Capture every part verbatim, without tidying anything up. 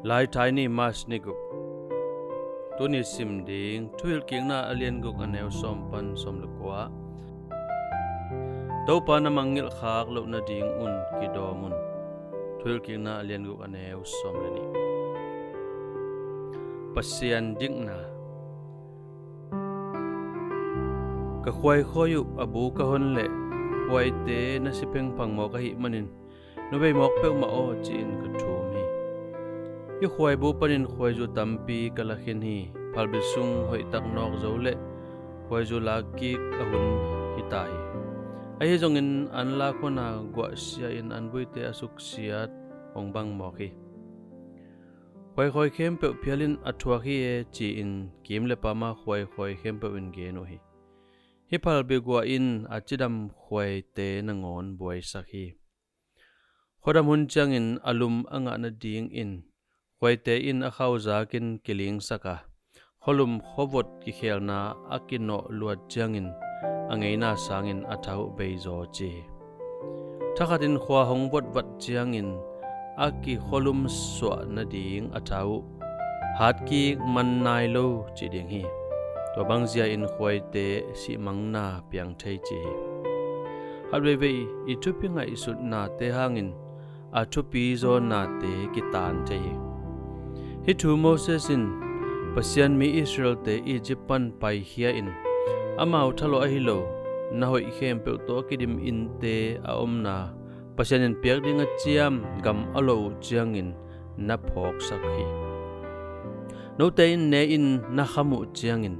Laithai ni, March ni guk. Tuni sim ding Thuhilhkikna a lian guk, a neu sawm pan sawm le kua. Topa na mangngilh khak loh nadingun kidawm un. Thuhilhkikna a lian guk, a neu sawm le nih. Pasian dikna. Ka khuaikhawi uh a bu ka hon leh khuaite na si phengphang mawk ahih manin, nubei mawk peuhmah aw, ci-in ka thum hi. Hih khuaibu panin khuaizu tampi ka la khin hi. Phalbi sung hoihtak nawk zo leh khuaizu lakkik a hun hita hi. Ahi zongin an lak hona guahsia-in an buite a suksiat hong bang mawk hi. Khuaikhawi khempeuh phial in, a thuak hi e, ci-in kim le pama khuaikhawi khempeuh in gen uh hi. Hih phalbi guah in a cidam khuaite nangawn buaisak hi. Khuadam hun ciangin a lum a ngah nadingin khuaite in a khauzakin kilingsak a, khualum khuavot kikhelna a kinawh luat ciangin a ngeina sangin a tha uh bei zaw ci hi. Thakhatin khua hong votvat ciangin a kikhualum suah nading a tha uh hatkik man nai lo ci ding hi. Tua bang zia-in khuaite sihmangna piang thei ci hi. Khatveivei i thupi ngaihsutnate hangin a thupi zawnate kitan thei hi. Hih thu Moses in Pasian mi Israel-te Egypt pan paikhia in amau thalawh ahi lo, na hoih khempeuh tawh a kidim innte a omna, Pasian in piak ding a ciam gam a lawh uh ciangin na phawksak hi. Note in ne-in na kham uh ciangin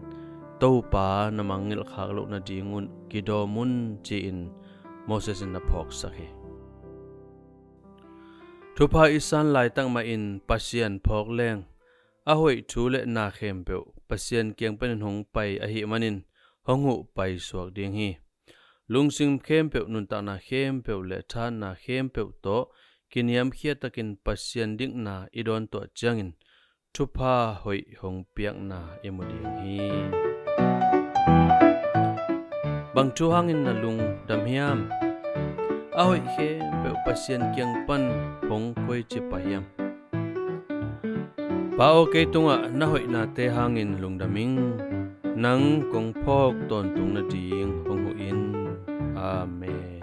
Topa na mangngilh khak loh nadingun kidawm un, ci-in Moses in na phawksak hi. Thupha i san laitak mahin Pasian phawk leng a hoih thu le na khempeuh Pasian kiang panin hong pai ahih manin hong huh paisuak ding hi. Lungsim khempeuh, nuntakna khempeuh le thahatna khempeuh tawh kiniamkhiatakin Pasian dikna i dawntuah ciangin thupha hoih hong piakna i mu ding hi. Bang thu hangin na lungdam hiam? A hoih khempeuh Pasian kiang pan hong koici pah hiam? Pa aw, kei tungah na hoihnate hangin lungdam ing. Nang kong phawk tawntung nading hong huh in. Amen.